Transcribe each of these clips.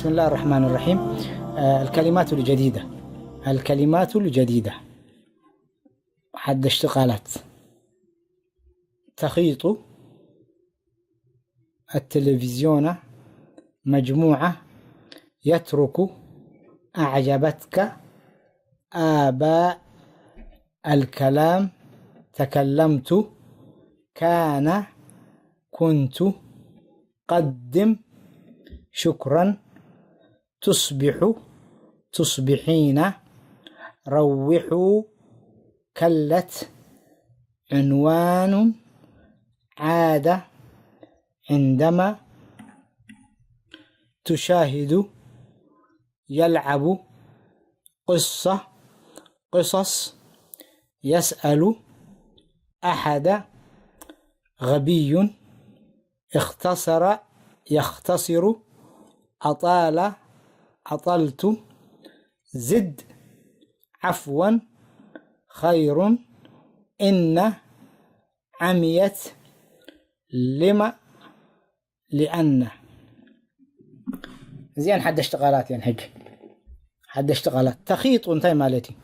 بسم الله الرحمن الرحيم. آه، الكلمات الجديدة. الكلمات الجديدة. حدشت قالت. تخيط التلفزيون مجموعة. يترك أعجبتك آباء الكلام. تكلمت. كان. كنت. قدم. شكرا. تصبح. تصبحين. روحوا. كلت. عنوان. عاد. عندما. تشاهد. يلعب. قصة. قصص. يسأل. أحد. غبي. اختصر. يختصر. أطال. أطلت. زد. عفوا. خير. إن. عميت. لم. لأن. እዚኣን ሓደሽቲ ቃላት እየን። ሕጂ ሓደሽቲ ቃላት። ተኺጡ እንታይ ማለት እዩ?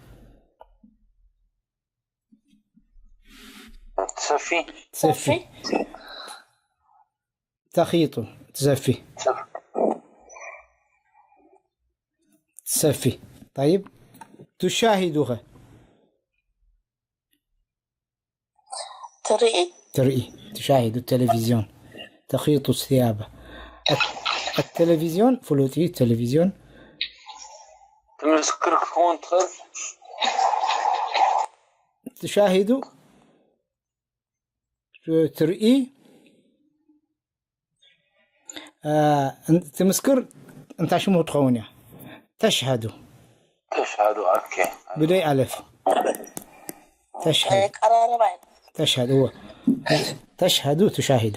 ትሰፊ። ትሰፊ። ተኺጡ ትሰፊ። ትሰፊ። طيب. ትሻሂዱ ኸ? ትርኢ። ትርኢ። ትሻሂዱ ተለቪዝዮን። ተኺጡ ثياب። التلفزيون ፍሉጥ እዩ። ተለቪዝዮን ትምስክር ክትከውን ትኽእል። ትሻሂዱ ትርኢ። ትምስክር እንታይ ሽሙ ትኸውን እያ? ተሽሃዱ። ተሽሃዱ። ኦኬ። ብደይ ኣለፍ። ተሽሃዱ። ቀራረባ እዩ። ተሽሃዱ እወ። ተሽሃዱ ትሻሂዱ።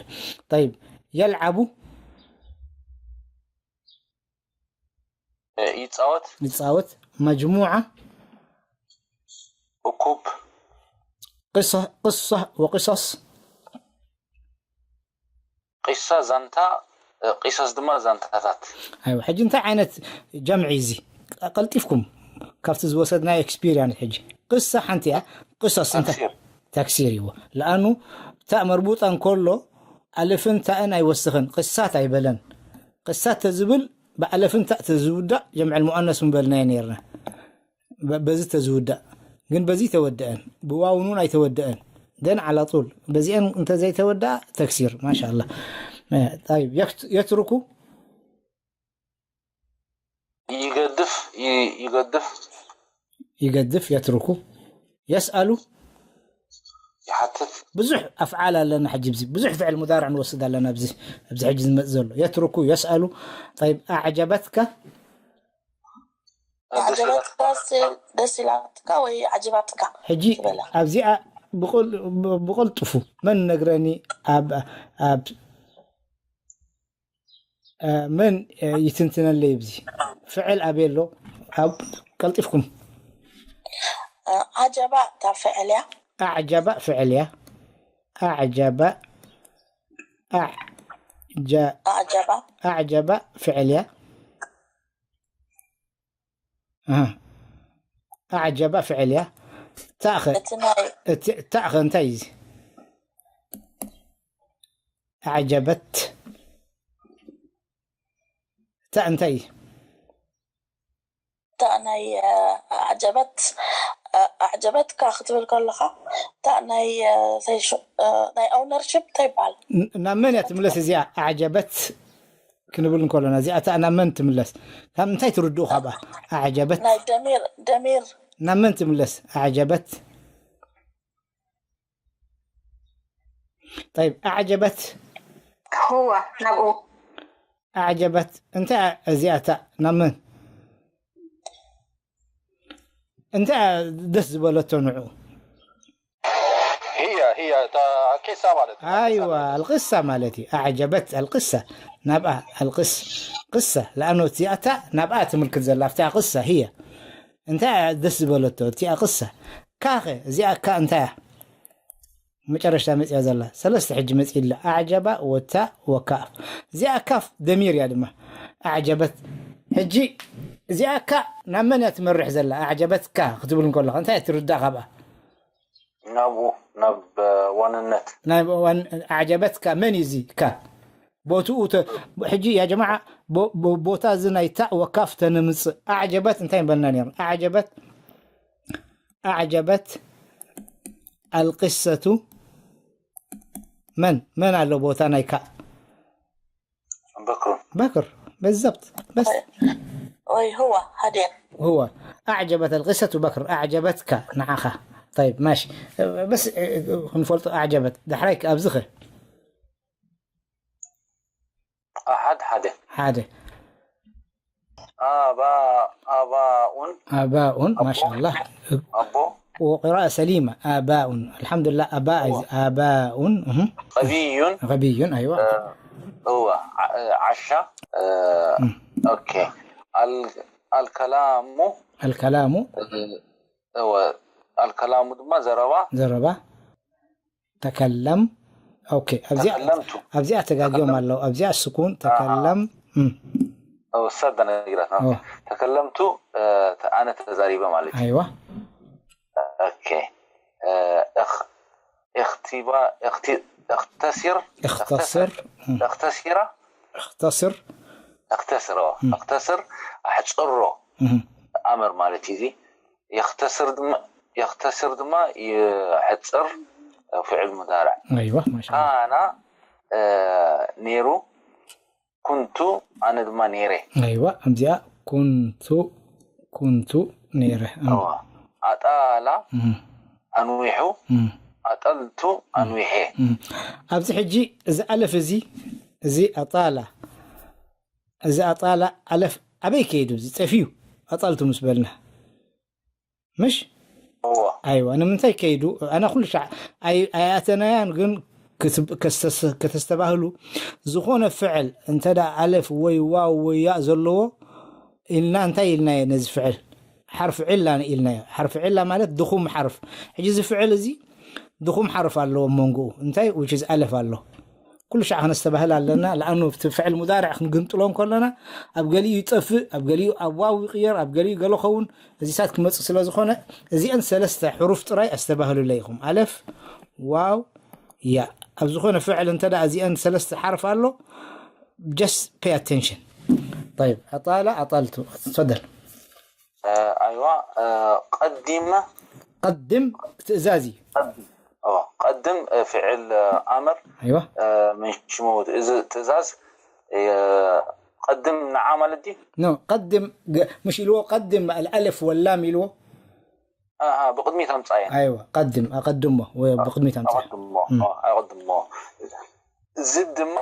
طيب. የልዓቡ ይፃወት። ይፃወት። መጅሙዓ እኩብ ቅሳ ቅሳ ወቅሳስ ቂሳ ዛንታ፣ ቂሶስ ድማ ዛንታታት። ኣይዋ ሕጂ እንታይ ዓይነት ጀምዒ እዚ? ቀልጢፍኩም ካብቲ ዝወሰድናዮ ኤክስፒሪንስ ሕጂ ቅሳ ሓንቲ እያ። ቅሶስ እንታይ? ተክሲር። ተክሲር ይዎ። ለኣኑ ታእ መርቡጣ እንከሎ ኣለፍን ታእን ኣይወስኽን። ቅሳት ኣይበለን። ቅሳት ተዝብል ብኣለፍን ታእ ተዝውዳእ ጀምዕል ሙኣነስ ምበልናዮ ነርና። በ- በዚ ተዝውዳእ ግን በዚ ተወደአን ብዋውን እውን ኣይተወደአን። ደን ዓላጡል በዚአን እንተዘይተወደኣ ተክሲር ማሻላ። طيب. يكت- يترك ይገድፍ ይ- ይገድፍ يجدف يترك يسأل ይሓትት ብዙሕ ኣፍዓል ኣለና ሕጂ ብዚ ብዙሕ ፍዕል ሙዳርዕ ንወስድ ኣለና ኣብዚ ኣብዚ ሕጂ ዝመጽእ ዘሎ يترك يسأل طيب أعجبتك ዓጀበትካ ደስ ኢላትካ ወይ ዓጀባትካ ሕጂ ትበላ ኣብዚኣ ብቕል- ብ- ብቕልጥፉ መን ነግረኒ ኣብ ኣብ እ፣ መን እ፣ ይትንትነለይ ብዚ ፍዕል ኣበይ ኣሎ ኣብ ቀልጢፍኩም ዓጀባ እታ ፍዕል እያ ኣዕጀባ ፍዕል እያ ኣዕጀባ ኣዕጀ- ዓጀባ ኣዕጀባ ፍዕል እያ ኣሃ። ኣዕጀባ ፍዕል እያ ታእኸ እቲ ናይ እቲ ታእኸ እንታይ እዩ ኣዕጀበት ታእ እንታይ እዩ እታ ናይ ዓጀበት ዓጀበትካ ክትብል ከለካ እታ ናይ ናይ ኦውነርሽፕ እንታይ ይበሃል ን- ናብ መን እያ ትምለስ እዚኣ ኣዕጀበት ክንብል እንከሎና እዚኣ እታ ናብ መን ትምለስ ካብ እንታይ ትርድኡ ካብኣ ኣዕጀበት ናይ ደሚር ደሚር ናብ መን ትምለስ ኣዕጀበት طيب ኣዕጀበት هو ናብኡ ኣዕጀበት እንታይ እዚኣታ ናብ መን እንታይ ደስ ዝበለቶ ንዑ هي هي እታ ቂሳ ማለት እዩ። ኣይዋ ኣልቅሳ ማለት እዩ ኣዕጀበት ኣልቅሳ ናብኣ ኣልቅስ ቅሳ ለኣኖ እዚኣታ ናብኣ ትምልክት ዘላ ኣብታ ቅሳ ህየ እንታይ ደስ ዝበለቶ እቲኣ ቅሳ ካኸ እዚኣ ካ እንታይ እያ መጨረሽታ መፅያ ዘላ ሰለስተ ሕጂ መፅእ ኣላ ኣዕጀባ ወታ ወካፍ እዚኣ ካፍ ደሚር እያ ድማ ኣዕጀበት ሕጂ እዚኣ ካ ናብ መን እያ ትመርሕ ዘላ? ኣዕጀበትካ ክትብል እንከለኻ እንታይ እያ ትርዳእ ካብኣ? ናብኡ ናብ ዋንነት ናይ ዋን ኣዕጀበትካ መን እዩ እዚ ካ ቦትኡ ተ- ሕጂ ያ ጀማዓ ቦ- ቦ- ቦታ እዚ ናይ ታእ ወካፍ ተነምፅእ ኣዕጀበት እንታይ ንበልና ነርና ኣዕጀበት ኣዕጀበት ኣልቅሰቱ መን መን ኣሎ ቦታ ናይ ካ በክሩ بكر بالضبط بس ወይ هو ሓደ هو أعجبت القصة بكر أعجبتك نعخة طيب ماشي بس ክንፈልጦ أعجبت دحريك أبزخ ኣሓድ ሓደ ሓደ ኣባ ኣባኡን ኣባኡን ማሻላ ኣቦ وقراءة سليمة آباء الحمد لله آباء آباء مهم. غبي غبي أيوة هو ع- عشا آه، اوكي ال- الكلام الكلام هو الكلام ድማ ዘረባ ዘረባ ተከለም ኦኬ ኣብዚኣ ተከለምቱ ኣብዚኣ ተጋጊዮም ኣለዉ ኣብዚኣ ስኩን ተከለም እም፣ ወሳዳ ነግራት ኦ፣ ተከለምቱ እ፣ ኣነ ተዛሪበ ማለት እዩ ኣይዋ ኦኬ እ፣ እኽ- እኽቲባ እኽቲ- እኽተሲር እኽተስር እም፣ እኽተሲራ እኽተስር እኽተስር ኦ፣ እኽተስር ኣሕፅሮ እም፣ ኣምር ማለት እዩ እዚ የኽተስር ድማ የኽተስር ድማ ይሕፅር ፍዕል ሙዳርዕ ኣይዋ ማሻ ካና እ፣ ነይሩ ኩንቱ ኣነ ድማ ነይረ ኣይዋ ኣብዚኣ ኩንቱ ኩንቱ ነይረ እም፣ እዋ። ኣጣላ እም፣ ኣንዊሑ እም። ኣጠልቱ ኣንዊሐ እም። ኣብዚ ሕጂ እዚ ኣለፍ እዚ እዚ ኣጣላ እዚ ኣጣላ ኣለፍ ኣበይ ከይዱ እዚ ጠፊዩ ኣጣልቱ ምስ በልና ምሽ እዎ ኣይዋ ንምንታይ ከይዱ ኣነ ኩሉ ሻዕ ኣይ- ኣይኣተናያን ግን ክትብ- ከስተስ- ከተስተባህሉ ዝኾነ ፍዕል እንተ ደኣ ኣለፍ ወይ ዋው ወይ ያእ ዘለዎ ኢልና እንታይ ኢልናዮ ነዚ ፍዕል ሓርፊ ዕላ ኢልናዮ ሓርፊ ዕላ ማለት ድኹም ሓርፍ ሕጂ እዚ ፍዕል እዚ ድኹም ሓርፍ ኣለዎ ኣብ መንጎኡ እንታይ which is ኣለፍ ኣሎ ኩሉ ሻዕ ክነስተባህል ኣለና ለኣኑ እቲ ፍዕል ሙዳርዕ ክንግምጥሎ እንከለና ኣብ ገሊኡ ይጠፍእ ኣብ ገሊኡ ኣብ ዋው ይቕየር ኣብ ገሊኡ ገለ ኸውን እዚታት ክመፅእ ስለ ዝኾነ እዚአን ሰለስተ ሕሩፍ ጥራይ ኣስተባህሉለይ ኢኹም ኣለፍ ዋው ያ ኣብ ዝኾነ ፍዕል እንተ ደኣ እዚአን ሰለስተ ሓርፍ ኣሎ just pay attention طيب ኣጣላ ኣጣልቱ ትፈደል ኣይዋ ቀዲመ ቀድም ትእዛዝ እዩ ቀድም ፍዕል ኣምር ኣይዋ ምን ሽሙ እዚ ትእዛዝ ቀድም ንዓ ማለት ድዩ ኖ ቀድም ገ- مش ኢልዎ ቀድም الألف واللام ኢልዎ ኣሃ፣ ብቕድሚት ኣምፃየ ኣይዋ ቀድም ኣቐድሞ ወይ ብቕድሚት ኣምፅእ ኣቐድሞ ኣቐድሞ እዚ ድማ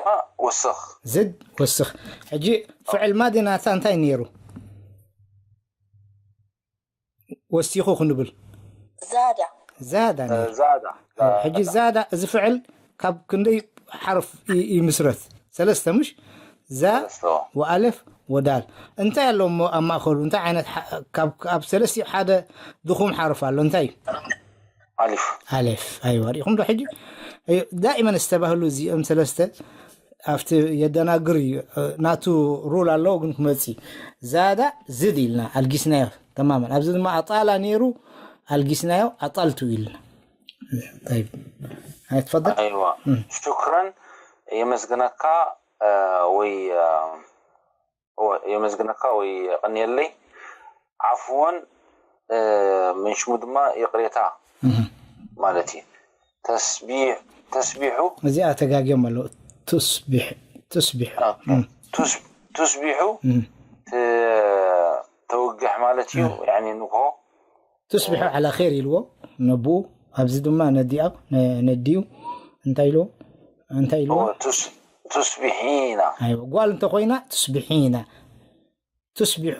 ወስኽ ዝድ ወስኽ ሕጂ ፍዕል ማዲ ናታ እንታይ ነይሩ ወሲኹ ክንብል ዛዳ ዛዳ ነይሩ ዛዳ ሕጂ ዛዳ እዚ ፍዕል ካብ ክንደይ ሓርፍ ይ- ይምስረት ሰለስተ ምሽ ዛ ሰለስተ ወኣለፍ ወዳል እንታይ ኣሎ እሞ ኣብ ማእኸሉ እንታይ ዓይነት ሓ- ካብ ኣብ ሰለስቲኡ ሓደ ድኹም ሓርፍ ኣሎ እንታይ እዩ ኣሊፍ ኣሌፍ ኣይዋ ሪኢኹም ዶ ሕጂ ዳኢመን ዝተባህሉ እዚኦም ሰለስተ ኣብቲ የደናግር እዩ ናቱ ሩል ኣለዎ ግን ክመፅእ ዛዳ ዝድ ኢልና ኣልጊስናዮ ተማመን ኣብዚ ድማ ኣጣላ ነይሩ ኣልጊስናዮ ኣጣልቱ ኢልና ኣይትፈضል ኣይዋ ሽክረን የመስግነካ ወይ የመስግነካ ወይ የቐንየለይ ዓፍወን ምን ሽሙ ድማ ይቕሬታ ማለት እዩ ተስቢሑ እዚኣ ተጋግዮም ኣለዉ ትስቢሑ ትስቢሑ ተውግሕ ማለት እዩ ንግሆ ትስቢሑ ዓላ ር ኢልዎ ነብኡ ኣብዚ ድማ ነዲኣ ነዲኡ እንታይ ኢልዎ እንታይ ኢልዎ ትስቢሒና ጓል እንተኮይና ትስቢሒና ትስቢሑ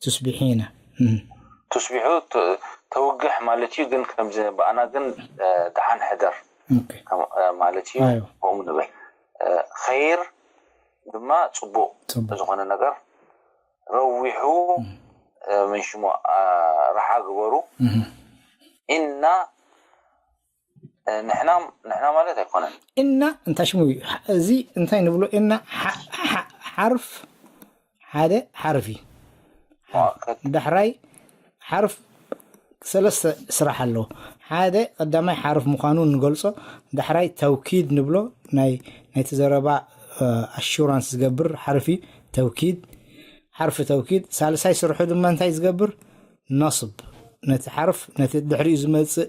ትስቢሒና ትስቢሑ ተውግሕ ማለት እዩ ግን ከምዚ ብኣና ግን ደሓን ሕደር ማለት እዩ ከምኡ ንብል ኸይር ድማ ፅቡቅ ዝኾነ ነገር ረዊሑ ምን ሽሙ ረሓ ግበሩ እና ንሕና ንሕና ማለት ኣይኮነን እና እንታይ ሽሙ እዩ እዚ እንታይ ንብሎ እና ሓርፍ ሓደ ሓርፊ። ዳሕራይ ሓርፍ ሰለስተ ስራሕ ኣለዎ። ሓደ ቀዳማይ ሓርፍ ምዃኑ ንገልጾ፣ ዳሕራይ ተውኪድ ንብሎ፣ ናይ ናይቲ ዘረባ ኣሹራንስ ዝገብር ሓርፊ ተውኪድ፣ ሓርፊ ተውኪድ። ሳልሳይ ስርሑ ድማ እንታይ ዝገብር? ነስብ፣ ነቲ ሓርፍ ነቲ ድሕሪኡ ዝመጽእ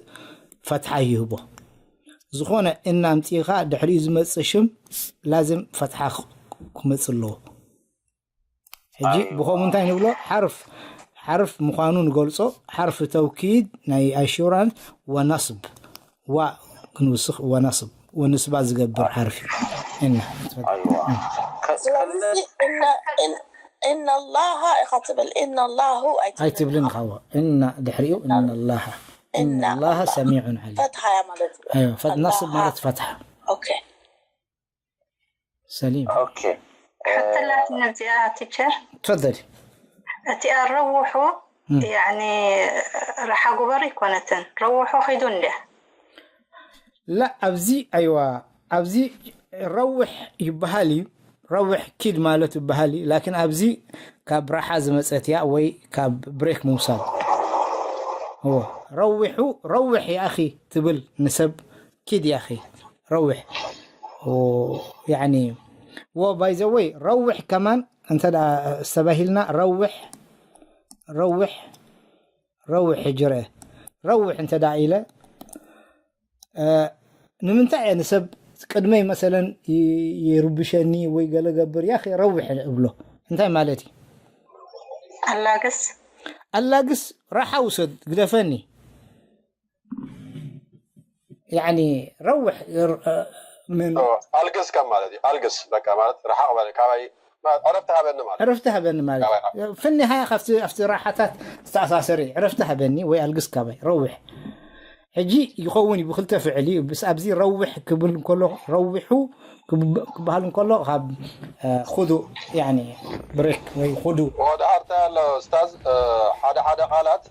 ፈትሓ ይህቦ። ዝኾነ እና ኣምጺእኻ ድሕሪኡ ዝመጽእ ሽም ላዝም ፈትሓ ክመጽእ ኣለዎ። ሕጂ ብኸምኡ እንታይ ንብሎ? ሓርፍ ሓርፍ ምዃኑ ንገልጾ፣ ሓርፍ ተውኪድ ናይ ኣሹራንስ ወነስብ፣ ዋ ክንውስኽ ወነስብ፣ ወንስባ ዝገብር ሓርፊ እና ስለዚ እናላሃ ኢኻ ትብል። እናላሁ ኣይትብልን። ኣይትብልን። ካዋ እና ድሕሪኡ እናላሃ እናላሃ ሰሚዑን ዓሊ ፈትሓያ ማለት እዩ። ነስብ ማለት ፈትሓ። ኦኬ ሰሊም ኦኬ። ሕትላት ነዚኣ ቲቸር ትፈደሊ። እቲኣ ረውሑ ያኒ ረሓ ጉበሩ ይኮነትን ረውሑ ኺዱ እንድያ። ላ ኣብዚ ኣይዋ ኣብዚ ረውሕ ይበሃል እዩ። ረውሕ ኪድ ማለት ይበሃል እዩ። ላኪን ኣብዚ ካብ ራሓ ዝመፀት እያ ወይ ካብ ብሬክ ምውሳድ። እዎ ረዊሑ ረውሕ ይኣኺ ትብል ንሰብ ኪድ ያኺ ረውሕ ያኒ ወ ባይ ዘ ወይ ረውሕ ከማን እንተ ኣስተባሂልና ረውሕ ረውሕ ረውሕ ሕጂ ርአ ረውሕ እንተ ኢለ ንምንታይ እየ ንሰብ ቅድመይ መሰለን ይርብሸኒ ወይ ገለ ገብር ያ ረውሕ እብሎ እንታይ ማለት እዩ? ኣላግስ ኣላግስ ራሓ ውሰድ ግደፈኒ ያኒ ረውሕ ምን ኣልግስ ከም ማለት እዩ። ኣልግስ በቃ ማለት ረሓቕ በለ ካባይ ዕረፍቲ ሃበኒ ማለት ዕረፍቲ ሃበኒ ማለት ፍኒ ሃያ ካብቲ ኣብቲ ራሓታት ዝተኣሳሰረ ዕረፍቲ ሃበኒ ወይ ኣልግስ ካባይ ረውሕ ሕጂ ይኸውን እዩ ብክልተ ፍዕል እዩ። ብስ ኣብዚ ረውሕ ክብል እንከሎ ረውሑ ክበሃል እንከሎ ካብ ኹዱ ያኒ ብሬክ ወይ ኹዱ ወድሃርታ ኣሎ ስታዝ ሓደ ሓደ ቃላት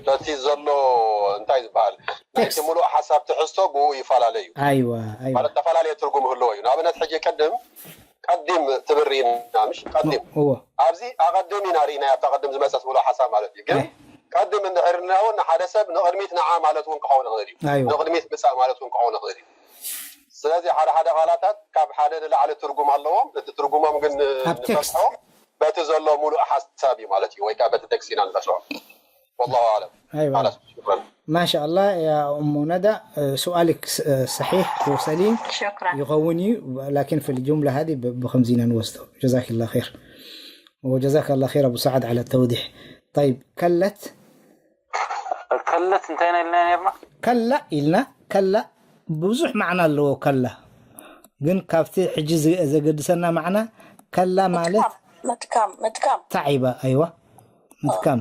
በቲ ዘሎ እንታይ ዝበሃል ናይቲ ሙሉእ ሓሳብ ትሕዝቶ ብኡ ይፈላለ እዩ። ኣይዋ ኣይዋ ማለት ዝተፈላለየ ትርጉም ህልዎ እዩ። ንኣብነት ሕጂ ቅድም ቀዲም ትብል ርኢና ምሽ ቀዲም እዎ ኣብዚ ኣቐድም ኢና ርኢና ኣብታ ቀድም ዝመፀት ሙሉእ ሓሳብ ማለት እዩ። ግን ኣይ ቀድም እንድሕር ኢልና እውን ንሓደ ሰብ ንቕድሚት ንዓ ማለት እውን ክኸውን ይኽእል እዩ። ኣይዋ ንቕድሚት ምፃእ ማለት እውን ክኸውን ይኽእል እዩ። ስለዚ ሓደ ሓደ ቃላታት ካብ ሓደ ንላዕሊ ትርጉም ኣለዎም። እቲ ትርጉሞም ግን ኣብ ቴክስት ንፈትሖ በቲ ዘሎ ሙሉእ ሓሳብ እዩ ማለት እዩ። ወይ ከዓ በቲ ቴክስት ኢና ንፈትሖ። ወላሁ ኣዕለም። ኣይዋ خلاص شكرا ማሻ ኣላ ያ እሙ ነዳ ሱኣልክ ሰሒሕ ወሰሊም شكرا ይኸውን እዩ ላኪን في الجملة هذه ብከምዚ ኢና ንወስዶ ጀዛኪላ ኸይር وجزاك الله خير أبو سعد على التوضيح طيب كلت ከለት እንታይ ኢና ኢልና ነርና? ከላ ኢልና ከላ ብዙሕ ማዕና ኣለዎ ከላ ግን ካብቲ ሕጂ ዘገድሰና ማዕና ከላ ማለት ምድካም ምድካም ታዒባ ኣይዋ ምድካም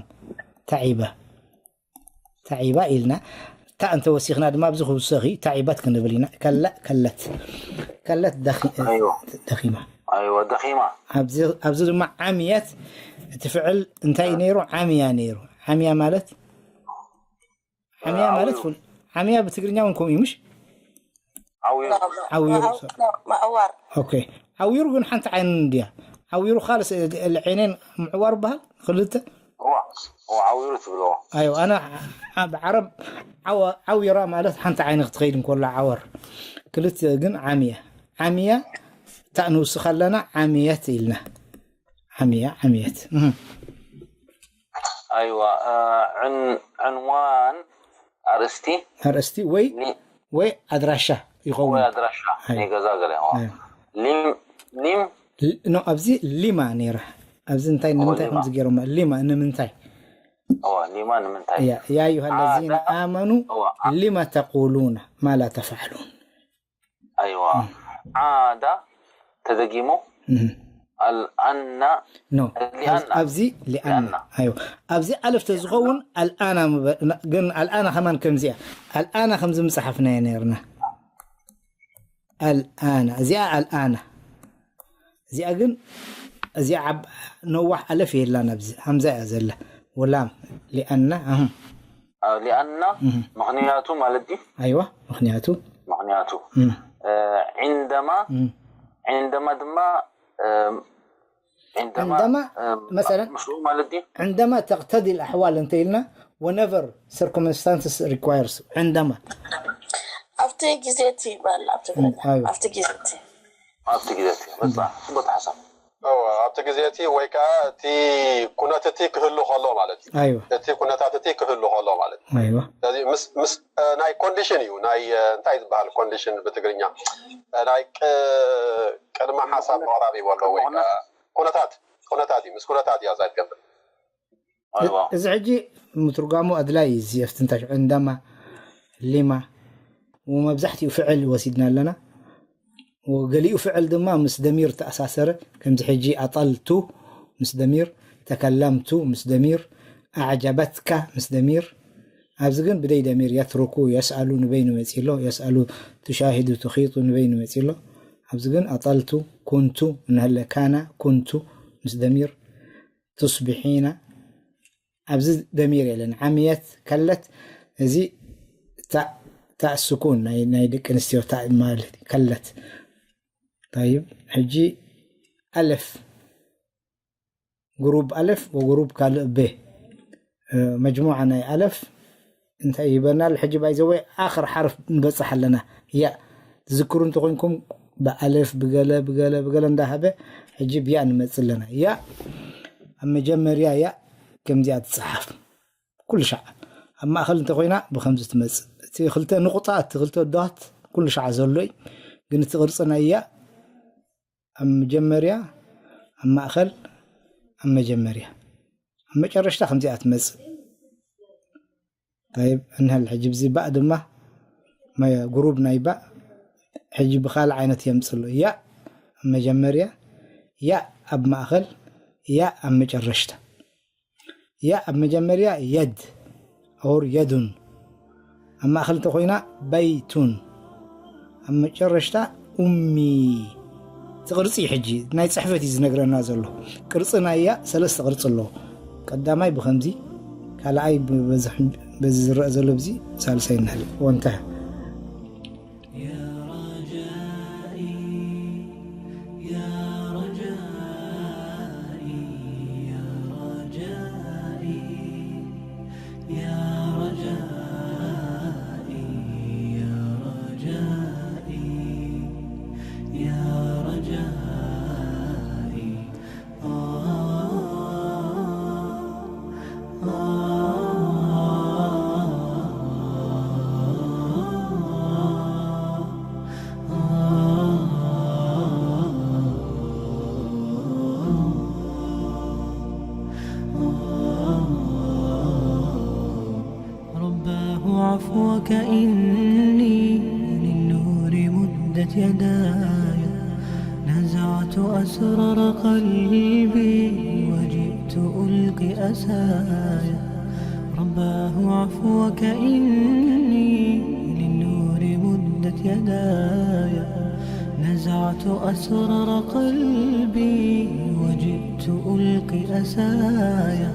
ታዒባ ታዒባ ኢልና እታ እንተወሲኽና ድማ ኣብዚ ክውሰኺ ታዒባት ክንብል ኢና ከላ ከለት ከለት ደኺማ ኣይዋ ደኺማ ኣብዚ ድማ ዓምየት እቲ ፍዕል እንታይ ነይሩ ዓምያ ነይሩ ዓምያ ማለት ዓምያ ማለት ዓምያ ብትግርኛ እውን ከምኡ እዩ ምሽ ዓዊሩ ዓዊሩ መእዋር ኦኬ ዓዊሩ ግን ሓንቲ ዓይኒ እንድያ ዓዊሩ ካልስ ዕይነን ምዕዋር በሃል ክልተ ዓዊሩ ትብልዎ ኣዮ ኣነ ኣብ ዓረብ ዓዊራ ማለት ሓንቲ ዓይኒ ክትኸይድ እንኮላ ዓወር ክልተ ግን ዓምያ ዓምያ እታ ንውስኻ ኣለና ዓምየት ኢልና ዓምያ ዓምየት ኣይዋ ዕንዋን ኣርእስቲ ኣርእስቲ ወይ ወይ ኣድራሻ ይኸውን ወይ ኣድራሻ ናይ ገዛ ገለ ሊም ሊም ኖ ኣብዚ ሊማ ነይራ ኣብዚ እንታይ ንምንታይ ከምዚ ገይሮማ ሊማ ንምንታይ ሊማ ንምንታይ يا أيها الذين آمنوا لم تقولون ما لا تفعلون ኣይዋ ዓዳ ተደጊሙ ኣልኣና ኖ ኣብዚ ሊኣና ኣዮ ኣብዚ ኣልፍ ተዝኸውን ኣልኣና ግን ኣልኣና ከማን ከምዚኣ ኣልኣና ከምዚ ምፅሓፍናዮ ነርና ኣልኣና እዚኣ ኣልኣና እዚኣ ግን እዚኣ ዓብ ነዋሕ ኣለፍ የላን ኣብዚ ሃምዛ እያ ዘላ ወላም ሊኣና ኣህም ሊኣና ምኽንያቱ ማለት ድዩ ኣይዋ ምኽንያቱ ምኽንያቱ ዕንደማ ዕንደማ ድማ عندما مثلا مشروع ማለት دي عندما تقتضي الأحوال እንተ ኢልና whenever circumstances requires عندما ኣብቲ ግዜ እቲ ይበሃል ኣብ ትግርኛ ኣይዋ። ኣብቲ ግዜ እቲ ኣብቲ ግዜ እቲ በጣም ጽቡቅ ሓሳብ ኣብቲ ግዜ እቲ ወይ ከዓ እቲ ኩነት እቲ ክህሉ ከሎ ማለት እዩ። ኣይዋ እቲ ኩነታት እቲ ክህሉ ከሎ ማለት እዩ። ኣይዋ ስለዚ ምስ ምስ እ፣ ናይ ኮንዲሽን እዩ ናይ እ፣ እንታይ ዝበሃል ኮንዲሽን ብትግርኛ እ፣ ናይ ቅ- ቅድመ ሓሳብ ምቕራብ ይበሎ ወይ ከዓ ኩነታት ኩነታት እዩ ምስ ኩነታት እያ እዛ ትገብር ኣይዋ እዚ ሕጂ ምትርጓሙ ኣድላይ እዩ። እዚ ኣብቲ እንታይ ሽዑ እንደማ ሊማ ወመብዛሕትኡ ፍዕል ወሲድና ኣለና። ወገሊኡ ፍዕል ድማ ምስ ደሚር ተኣሳሰረ። ከምዚ ሕጂ ኣጠልቱ ምስ ደሚር፣ ተከለምቱ ምስ ደሚር፣ ኣዕጀበትካ ምስ ደሚር። ኣብዚ ግን ብደይ ደሚር የትርኩ የስኣሉ ንበይኑ መፂ ኣሎ። የስኣሉ ትሻሂዱ ትኺጡ ንበይኑ መፂ ኣሎ። ኣብዚ ግን ኣጠልቱ ኩንቱ እንሀለ ካና ኩንቱ ምስ ደሚር ቱስቢሒና ኣብዚ ደሚር የለን ዓምየት ከለት እዚ ታእ ታእ ስኩን ናይ ናይ ደቂ ኣንስትዮ ታእ ማለት እዩ። ከለት طيب ሕጂ ኣለፍ ግሩብ ኣለፍ ወግሩብ ካልእ ቤ መጅሙዓ ናይ ኣለፍ እንታይ ይበናል ሕጂ ባይዘወይ ኣኽር ሓርፍ ንበፅሕ ኣለና። ያ ትዝክሩ እንተኮንኩም ብኣለፍ ብገለ ብገለ ብገለ እንዳሃበ ሕጂ ብያ ንመፅእ ኣለና። ያ ኣብ መጀመርያ ያ ከምዚኣ ትፅሓፍ ኩሉ ሻዕ ኣብ ማእኸል እንተኮይና ብከምዚ ትመፅእ እቲ ክልተ ንቁጣ እቲ ክልተ ዶት ኩሉ ሻዕ ዘሎ እዩ። ግን እቲ ቅርፂ ናይ ያ ኣብ መጀመርያ ኣብ ማእኸል ኣብ መጀመርያ ኣብ መጨረሽታ ከምዚኣ ትመፅእ። طيب እንሀል ሕጂ ብዚ ባእ ድማ መ- ግሩብ ናይ ባእ ሕጂ ብካልእ ዓይነት የምፅእ ኣሎ። ያ ኣብ መጀመርያ ያ ኣብ ማእኸል ያ ኣብ መጨረሽታ ያ ኣብ መጀመርያ የድ ኦር የዱን ኣብ ማእኸል እንተኮይና በይቱን ኣብ መጨረሽታ ኡሚ እቲ ቅርፂ ሕጂ ናይ ፅሕፈት እዩ ዝነግረና ዘሎ። ቅርፂ ናያ ሰለስተ ቅርፂ ኣለዎ። ቀዳማይ ብከምዚ ካልኣይ በዚ ዝረአ ዘሎ ብዚ ሳልሳይ ንህል ወንተ رباه عفوك إني للنور مدت يداي نزعت أسرار قلبي وجئت ألقي أسايا رباه عفوك إني للنور مدت يداي نزعت أسرار قلبي وجئت ألقي أسايا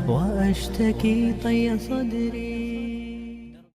وأشتكي طي صدري